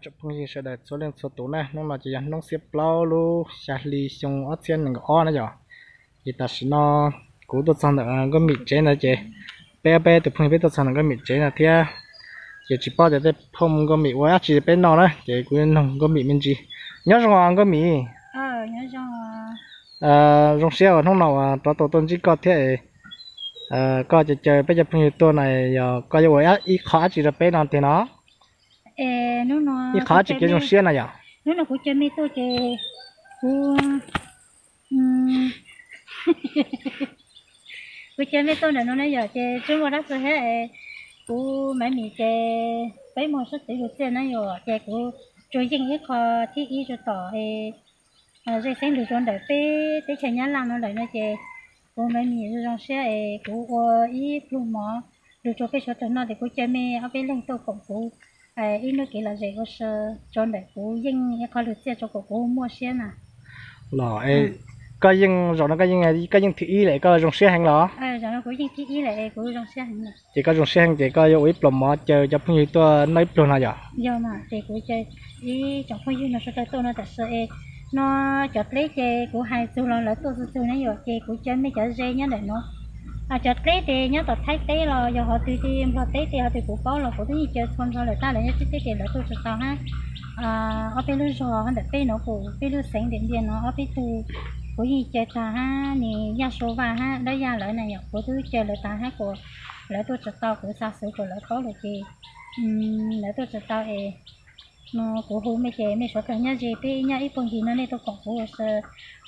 Tsoom phooj ywg sawv daws txhua leej txhua tus na, hnub no ces yog hnub xiab plaub lub xya hli xyoo ob txhiab nees nkaum ob na yom. Ces tam sim no kuv tuaj txog ntawm Nkauj Mim tsev ntawd ces peb ob peb tus phooj ywg peb tuaj txog ntawm Nkauj Mim tsev no thiab. Ces tsis paub tias tej phooj Nkauj Mim ua dab tsi peb no na, ces kuv nug Nkauj Mim me ntsis. Nyob zoo os Nkauj Mim. Zoo siab uas hnub no uas rov tau tuaj ntsib koj thiab. Koj caw caw peb cov phooj ywg tuaj na, yog koj yuav ua ib qho dab tsi rau peb no tiag no? Ib qho dab tsi kev zoo siab no yom? Hnub no kuv caw mej tuaj ces kuv, kuv caw mej tuaj ntawm no na yom, ces tsis muaj dab tsi thiab. Kuv Maiv Mim ces peb muaj sab twv lug txiaj na yom, ces kuv tsuas yeej ib qho thib ib rau tom ze xeeb lug rau ntawm peb teb chaws Nyab Laj no lawm no ces kuv Maiv Mim zoo zoo siab es kuv ua ib pluag mov lug rau peb suav dlawg noj, ces kuv caw mej ob peb leeg tuaj koom kuv ib hnub kev lom zem ua si rau ntawm kuv yeej ib qho lug txiaj rau kom kuv muaj siab na. Los, koj yeej zaum no koj yeej thib ib lawm koj zoo siab heev los? Ces koj zoo siab heev ces koj yuav ua ib pluag mov caw cov phooj ywg tuaj noj ib pluag no yom? Ces kuv caw ib tsoom phooj ywg no sawv daws tuaj no tam sim no cov dleb ces kuv hais txug los lawv tuaj txug txug na yom, ces kuv caw mej cov ze nyob ntawm no. Cov dleb ces nyob tom Thaib teb los yog qhov twg, Nplog teb ces qhov twg kuv paub los kuv twb yeej caw txhua nrho lawm tab, lawv nyob teb ces lawv tuaj tsis tau hab. Ob peb lub zog ntawm peb no kuj peb lub xeev Diam Npiam no ob peb tug kuv yeej caw tag hab, nws Yaj Sua Vaj hab Dab Yaj lawv na yom, kuv twb caw lawv tag hab, kuas lawv tuaj tsis tau, kuv xa xov kom lawv paub lawm ces lawv tuaj tsis tau es kuv hu mej ces mej suav dlawg nyob ze peb nyob ib puag ncig no nej tuaj koom kuv ua si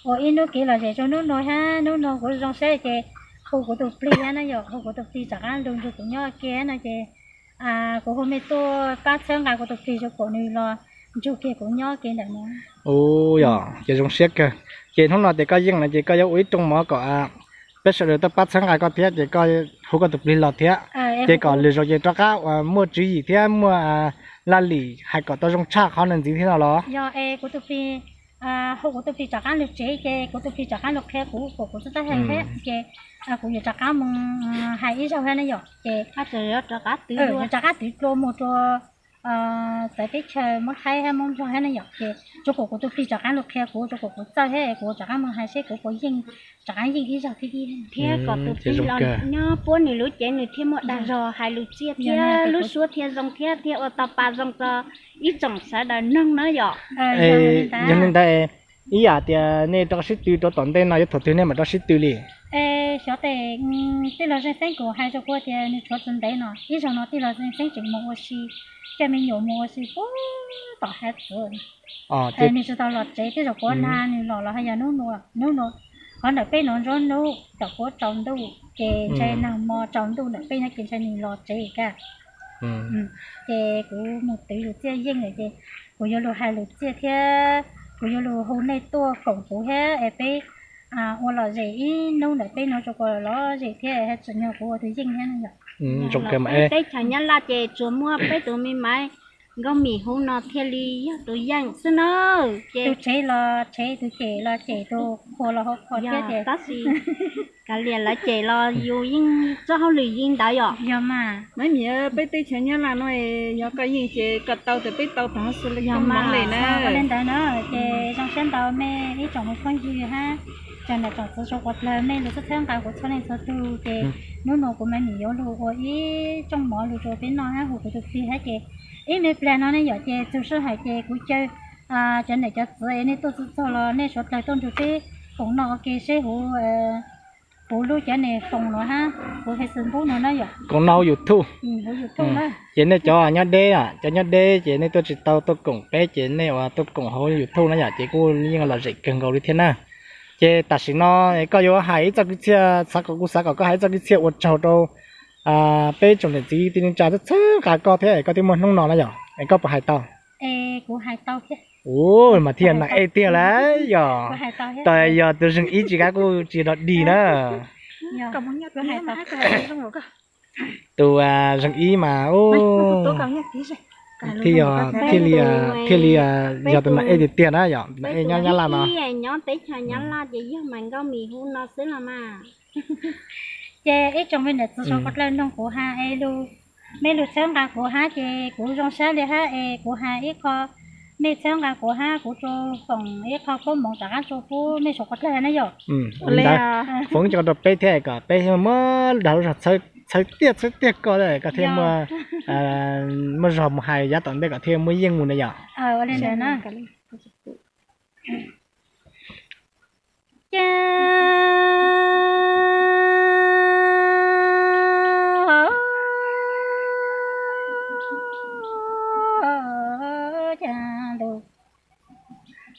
ua ib hnub kev lom zem rau hnub no hab. Hnub no kuv zoo siab ces hu kuv tus plig hab na yom, hu kuv tus plig rov qab lug nrug kuv nyob ua ke no ces kuv hu mej tuaj pab txhawb nqa kuv tus plig rau kom nws los nrug kiag kuv nyob ua ke ntawm no. Ua yog ces zoo siab kawg. Ces hnub no ces koj yeej no ces koj yuav ua ib rooj mov kom peb sawv daws tuaj pab txhawb nqa koj thiab ces koj hu koj tus plig los thiab, ces kom lwm zaus ces rov qab muaj tswv yim thiab muaj laj lim hais kom tau zoo tshaj qhov no ntxiv thiab no los? Yog es kuv tus plig, hu kuv tus plig rov qab lug tsev ces kuv tus plig rov qab lug qhia kuv kom kuv txhob txhawj hais thiab ces kuv yuav rov qab moog hais ib zaug hab na yom, ces rov qab twv dlua moog rua txawv teb chaws Moob Thaib hab Moob Nplog hab na yom, ces rua kom kuv tus plig rov qab lug qhia kuv rua kom kuv txawj hab kuv rov qab moog hais seb kuv puas yeej rov qab yeej ib zaug thib ib thiab kom tus plig los nyob puab nws lub cev nws thiaj muaj dag zog hais lus txiaj thiab lub suab thiaj zoo thiab thiaj ua tau pa zoo rau ib tsoom sawv daws noog na yom. Yog li ntawd ib yam tias nej rov qab sib tw rau tom ntej no yuav thaum twg nej mam rov sib tw li? Xyov tes, tij laug Zeej Xeeb kuj hais rau kuv tias nws tshuav tsis ntev no, ib zaug no tij laug Zeej Xeeb tseem mus ua si, coj me nyuam mus ua si puag tom hav txwv, nws tsis tau los tsev, tej zaum kuv nag nws los los haj yog hnub nua, hnub nua, qhov ntawm peb nuav ntsuab nub tom kuv tsaus ntuj ces ntshai nag hmo tsaus ntuj ntawm peb no ces ntshai nws los tsev kag. Ces kuv mus twv lus txiaj yeej lawm ces kuv yuav lug hais lus txiaj thiab kuv yuav lug hu nej tuaj koom kuv thiab es peb ua lom zem ib hnub ntawm peb no rua kuas lom zem thiab hab tsim nyog kuv ua tus yeej thiab no yom. Teb chaws Nyab Laj ces tsuas muaj peb tus me maiv Nkauj Mim Huv no thiaj li yog tus yeej xwb na. Ces tus tsev los tsev, tus cem los cem, tus qhuas los qhuas thiab ces tab sis kav liam lawv cem los yus yeej txoj hauj lwm yeej ntawd yom. Yog mas. Maiv Mim, peb teb chaws Nyab Laj no yog koj yeej ces koj tau tas peb tau tas xwb li na. Li ntawd na, ces zoo siab ntau mej ib tsoom phooj ywg hab tsoom niam tsoom txiv suav dlawg mej lug txhawb nqa kuv txhua leej txhua tug ces hnub no kuv Maiv Mim yuav lug ua ib rooj mov lug rua peb noj hab hu kuv tus plig hab ces ib me pliag no ne yom ces txug sij hawm ces kuv caw cov niam cov txiv es nej tuaj txug txog los nej suav dlawg tuaj nrug peb koom noj ua ke seb huv, huv lub cov niag foos no hab huv Facebook no na yom. Koom noj huv YouTube. Ces nej cov nyob deb, cov nyob deb ces nej tuaj tsis tau tuaj koom peb ces nej ua tuaj koom hauv YouTube na yom ces kuj yeej lom zem kawg nkaus li thiab na. Ces tam sim no koj yuav hais ib txoj kwv txhiaj, xav kom kuv xav kom koj hais ib txoj kwv txhiaj ua tsaug rau peb tsoom niam txiv tij neej tsa txhawb nqa koj thiab es koj thiaj muaj hnub no na yom, es koj puas hais tau? Ua mas thiaj nam ej tiag lawm yom. Tab yog tus zeeg ib tsis kav kuj tsis rov dig na. Tus zeeg ib mas thiaj li, thiaj li yog tus nam ej tiag tiag na yom, nam ej nyob Nyab Laj no. Nyob teb chaws Nyab Laj ces yog mas Nkauj Mim Huv no xwb los mas. Ces ib tsoom me niam txiv suav dlawg noog kuv hab es lug Mej lug txhawb nqa kuv hab ces kuv zoo sab le hab es kuv has ib qho, mej txhawb nqa kuv hab kuv tsuas foom ib qho koob moov rov qaab tsuas pub mej suav quas dlawg na yom. Foom coj rau peb thiab kom peb muab dag lub zog txhawb tiag txhawb tiag koj, koj thiaj muaj zog mus hais yav tom ntej kom thiaj muaj yeej mus na yom. Ces cas ntuj,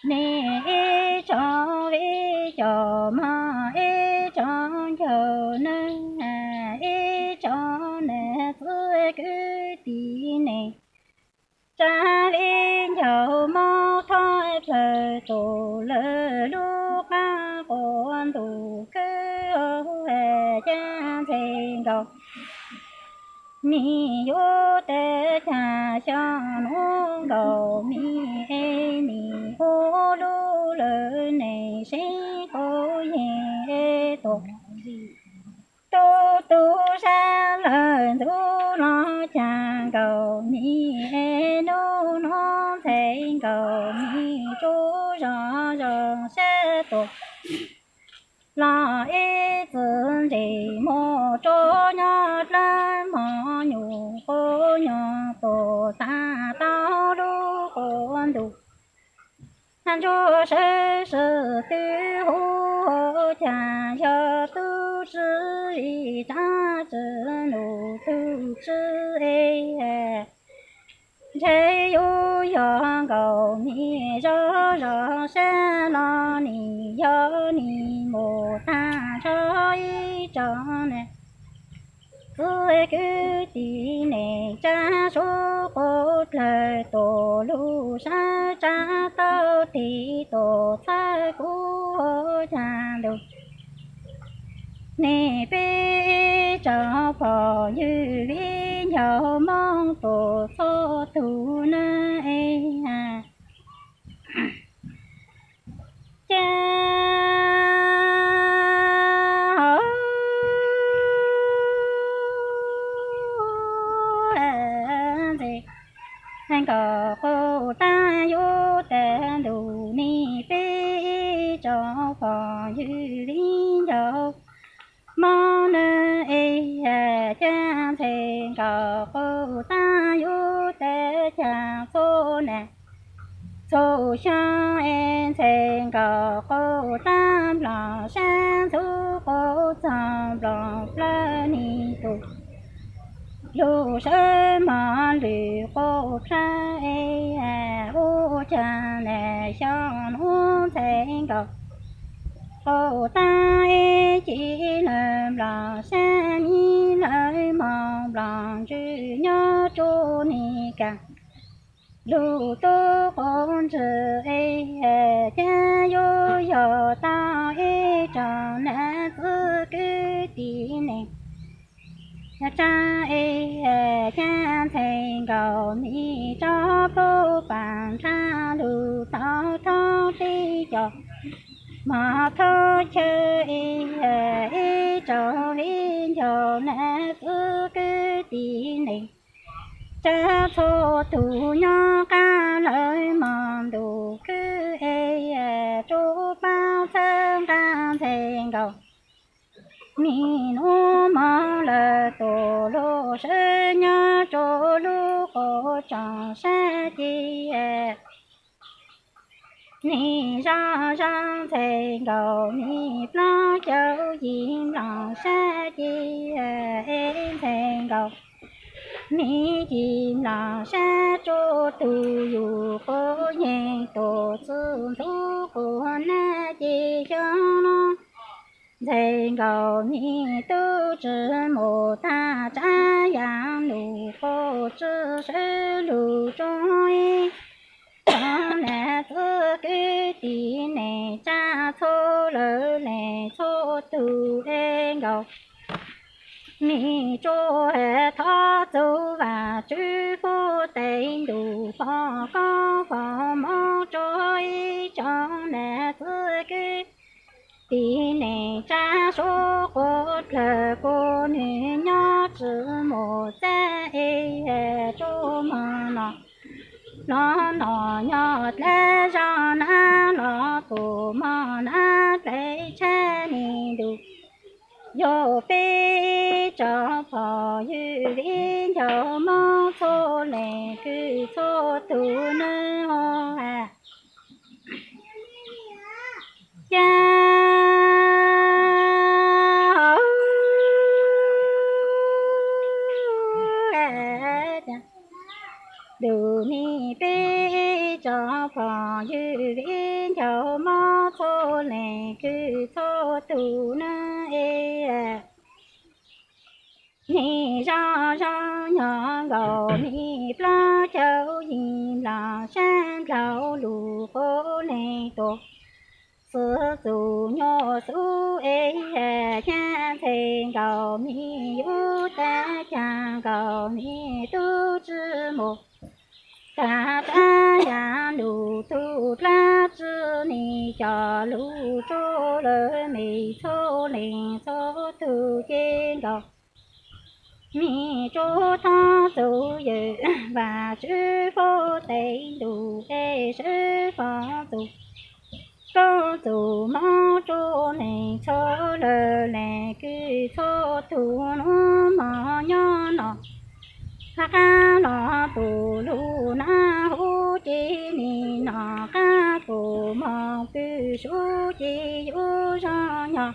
neb ib tsoom viv ncaus mog, ib tsoom ncaus neeg, ib tsoom niam txiv kwv tij neej tsa, viv ncaus Moob thoob plawg tus lawv lub qab quas ntuj khwb, cas ntxhee nkaus mi yuav teb, cas xyoo nuav nkaus mi es nim ua lub lawv neeg sib quas yeej es tuaj tub tub sab lawm ntxub los, cas nkaus mi es nub nuav ntxhee nkaus mi tsuas zoo zoo sab tuaj los ib txwm ntsis muaj tsuas nyob dlawb mog, nyuam qhuav nyuam tuaj tag tau lub quas ntuj. Ntsuag sawv sawv twb huv, cas yog tub tsi vim tsab tsi nus tug tsi es, ntshe yuav yog nkaus mi zog zog sab los nim yog nim mus tag nrho ib tsoom niam txiv kwv tij neej tsa suav quas dlawg tuaj lug sab tsab tau tig tuaj txhawb kuv, cas ntuj neb peb tsoom phooj ywg viv ncaus Moob tuaj txhua tug na es, cas ntxhee nkaus quas taag yuav tag ntuj, neb peb tsoom phooj ywg viv ncaus Moob na es, cas ntxhee nkaus quas taag yuav tag, cas txhua nam txhua xyoo es ntxhee nkaus quas taag nplooj sab ntxhub quas txog nplooj plawg nim tus lug sawv mog lwm quas plawg es, ua cas nam xyoo nuav ntxhee nkaus quas taag es ci lawm nplooj sab mi lawm mog nplooj ntswg nyob tsuas nim kaaj lug tub quas ntswg es, cas yuav yog tau ib tsoom nam txiv kwv tij neej tsa es, cas ntxhee nkaus mi rov plhuav paag nrhav lug tau thoob teb cov mog thoob chaw es, ib tsoom viv ncaus nam txiv kwv tij neej tsa txhua tug nyob qab lawm mog ntuj khwb es, tsuas paab txhawb nqaa ntxhee nkaus mi nuav mog lawm tuaj lug sawv nyob rua lub quas tsoom sab ci nij zog zog ntxhee nkaus nij plaub caug yim mloog sab ci es ntxhee nkaus nij yim mloog sab tsuj tug yug quas yeeg tuaj txwj ntxuv quas nab ci xyoo no ntxhee nkaus nij tub tsi mus tag tsav yaam lug quas tsi sawv lug tsuag ib tsoom nam txiv kwv tij neej tsa txhua lawv leej txhua tug es nkaus nij tsuas thov txug Vaajtswv huv tes ntuj foom koob foom moov rua ib tsoom nam txiv kwv tij neej tsa suav quas dlawg kuas nwg nyob tsi mus txaj Los nom nyob dlaab zog nab los pum mog nab dlaim tshab nis ntuj. Yog peb tsoom phooj ywg viv ncaus Moob txhua leej kws txhua tug nab ho cas ntuj nis peb tsoom phooj ywg viv ncaus Moob txhua leej kws txhua tug nab es nis zog zog nyob nkaus nis plaub caug yim los sab ndlaug lug qub leej tuaj. Xwb txuj nyuaj xub es nyab ntxhee nkaus nis yub tab caag nkaus nis tub tsi mus. Tag rab yav lug tug dlaab tsi nis coj lug tsuj lawv mej txhua leej txhua tug ces nkaus mej tsuj thoob txug yawm Vaajtswv faus tes ntuj es sawv foom txug koob txug Moob tsuj leej txhua lawv leej kws txhua tug nub mog nyob no. Qab los pum lug nab huv ces nim no qab pum mog kws sub ces yub zog nyob.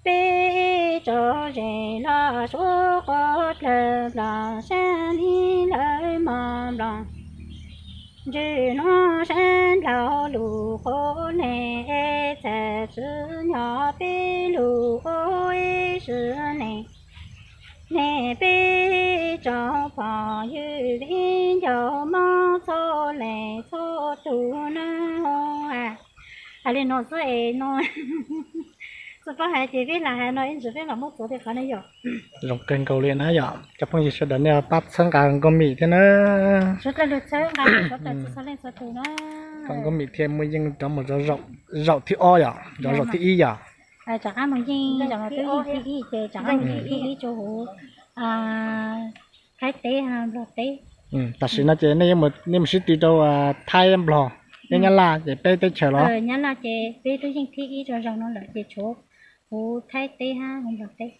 Peb tsoom zej los suav quav dlawg nplog sab nis lawv mog nplog. Ntswg nuav sab ndlaug lug qub leej es txhaj tsi nyob peb lug ua ib sim neej. Nej peb tsoom phooj ywg viv ncaus Moob txhua leej txhua tug nab. Hais li no xwb es no tsi paub hais ces peb lam hais no ib ntsis peb mam muab txuas tej qhov ne yom. Zoo kawg nkaus li na yom, cov phooj ywg sawv daws nej pab txhawb nqa Nkauj Mim thiab na. Suav dlawg lug txhawb nqa, suav dlawg txhua leej txhua tug na. Kom Nkauj Mim thiaj muaj yeej rov mus zaum thib ob yom, zaum thib ib yom. Rov qab mus yeej zaum no twb yeej thib ib ces rov qab mus yeej thib ib rua huv Thaib teb, Nplog teb. Tam sim no ces nej mus sib tw rau Thaib, Nplog thiab Nyab Laj ces peb teb chaws los? Nyab Laj ces peb twb yeej thib ib rua zaum no lawm ces tshuav huv Thaib teb hab huv Nplog teb.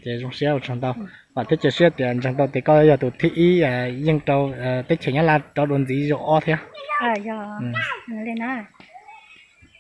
Ces zoo siab ua tsaug ntau, vam thiab cia siab tias ntseeg tau tias koj yog tus thib ib yeej rau teb chaws Nyab Laj rov dua ntxiv zaum ob thiab. Li na.